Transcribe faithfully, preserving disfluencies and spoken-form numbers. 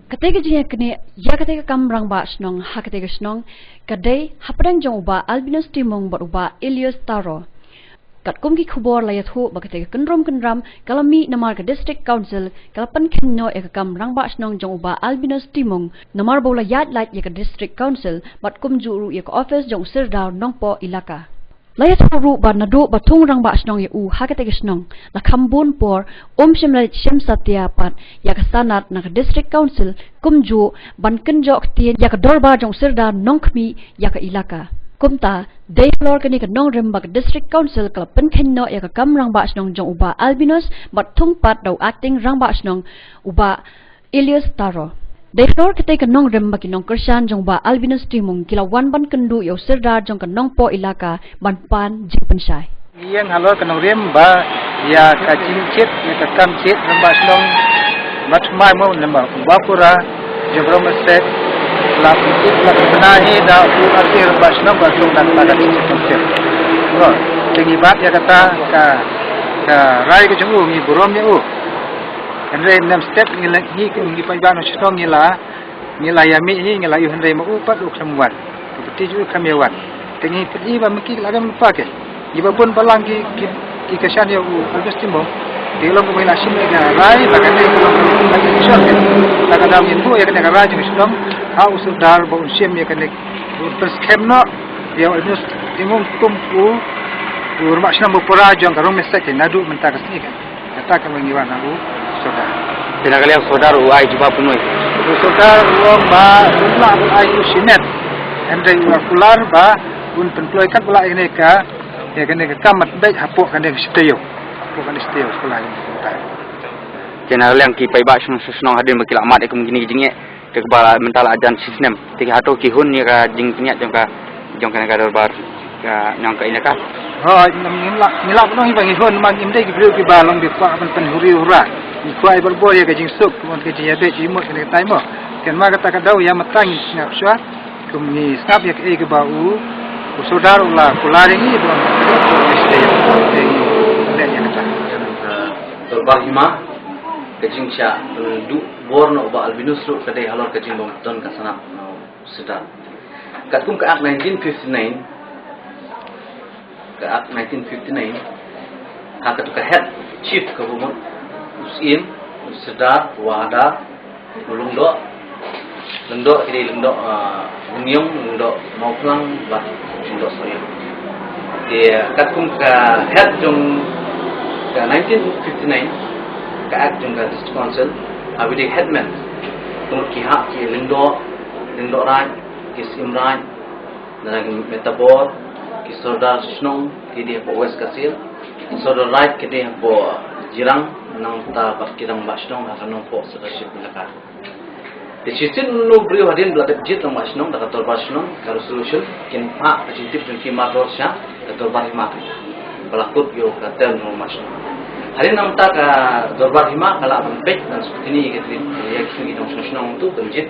Katei ka jingïakynduh ïa katei ka kam rangbah shnong ha katei ka shnong ka dei hapdeng jong u Bah Albinus Timung bad u Bah Elias Taro. Katkum ki khubor la ïathuh ba katei ka kynrum kynram ka la mih namar ka District Council ka la pynkheiñ noh ïa ka kam rangbah shnong jong u Bah Albinus Timung namar ba u la ïaid lait ïa ka District Council bad kumjuh ruh ïa ka office jong u Sirdar Nongpoh Elaka. La ïathuh ruh ba naduh ba thung rangbah shnong ïa u ha katei ka shnong, la kham bun por um shym la leit shem satia pat ïa ka sanad na ka District Council kumjuh ban kynjoh ktien ïa ka dorbar jong u Sirdar Nongkhmih ïa ka Elaka. Kumta, dei halor kane ka nongrim ba ka District Council ka la pynkheiñ noh ïa ka kam rangbah shnong jong u Bah Albinus bad thung pat da u Acting Rangbah Shnong u Bah Elias Taro. Dei halor katei ka nongrim ba ki nongkyrshan jong u Bah Albinus Timung ki la wan ban kynduh ïa u Sirdar jong ka Nongpoh Elaka ban pan jingpynshai. Ïeng halor ka nongrim ba ïa ka jingjied, ïa ka kam jied rangbah shnong, bad mai mo namar u Bah Pura jong u Rong Messek la pynjied, la pynbna hi da u Acting Rangbah Shnong ba thung da ka District Council. Te ngi bat ïa kata ka, ka rai ka jong u, ngi burom ïa u. Hynrei ym step ngi la, ngi, ngi paidbah nongshong shnong ngi la, ngi la ïa mih hi, ngi la ïoh, hynrei ma u pat u khlem wan. Ka party jong u khlem ïa wan. Te ngi pyrshah ba ma ki la dang lypa ke. Ngi ba bun balang ki, ki, ki kyrshan ïa u Albinus Timung. Te long kumba ngi la shim ïa ka rai ba kane ka long ka election ke. Ta ka daw ngin buh ïa kane ka rai jong ka shnong ha u Sirdar ba un shim ïa kane, un pynskhem noh ïa u Albinus Timung kum u, u rangbah shnong ba pura jong ka Rong Messek ke naduh mynta ka sngi ke. Kata ka ma ngi wan ha u Sirdar. Te na ka liang Sirdar u ai jubab kumno? U Sirdar u ong ba u la ai u shimet. Hynrei u la kular ba un pynkloi katba lah ïa kane ka, ïa kane ka kam mat beit hapoh kane ka shi taïew. Hapoh kane shi taïew u kular ïa kane ka. Te na ka liang ki paidbah shnong shnong hadien ba ki la mad ïa kum kine ki jingeh. Te kaba mynta la jan shisnem. Te ki hato ki hun ïa ka jingpynïaid jong ka, jong kane ka dorbar ka nong ka Elaka. Hooid, ngi la, ngi la pynlong hi ba ngi hun, namar ngim dei ki briew kiba long ki kwah ban pynhuri hura. Ngi kwah ïa barabor ïa ka jingsuk, kum ka jingïabeit jingmut kane ka taïew mo. Te namar kata ka daw ïa mynta ngin sngap shuwa. Kum ngi sngap ïa kaei kaba u, u Sirdar u la kular ïa ngi ba ngi stay. Te ngi leh ïa kata. Dorbar hima, ka jingshah, eh, duh bor na u Bah Albinus ruh ka dei halor ka jingbym don ka sanad na u Sirdar. Katkum ka Act nineteen fifty-nine, ka Act nineteen fifty-nine, ha katu ka head chief kaba mut u Syiem, u Sirdar, u Wahadar, u Lyngdoh, Lyngdoh ki dei Lyngdoh, ah, Wynïong, Lyngdoh Mawphlang bad Lyngdoh Sohiong. Te katkum ka head jong ka nineteen fifty-nine, ka Act jong ka District Council, haba dei headman, kumno ki hap ki Lyngdoh, Lyngdoh Raid, ki Syiem Raid, na ki Metabor, ki Sordar Shnong ki dei hapoh West Khasi Hills, ki Sordar Raid ki dei hapoh Jirang, nangta bad ki Rangbah Shnong ha ka Nongpoh Sirdarship Elaka. Te shisien uno briew hadien ba la dep jied Rangbah Shnong da ka Dorbar Shnong, ka resolution, kin phah ka jingtip jong ki mardor sha ka Dorbar Hima, ba la kut ïa ka term Rangbah Shnong. Hadien nangta ka Dorbar Hima ka lah ban peit ban scrutiny ïa ki, ïa ki nongshong shnong tu ban jied.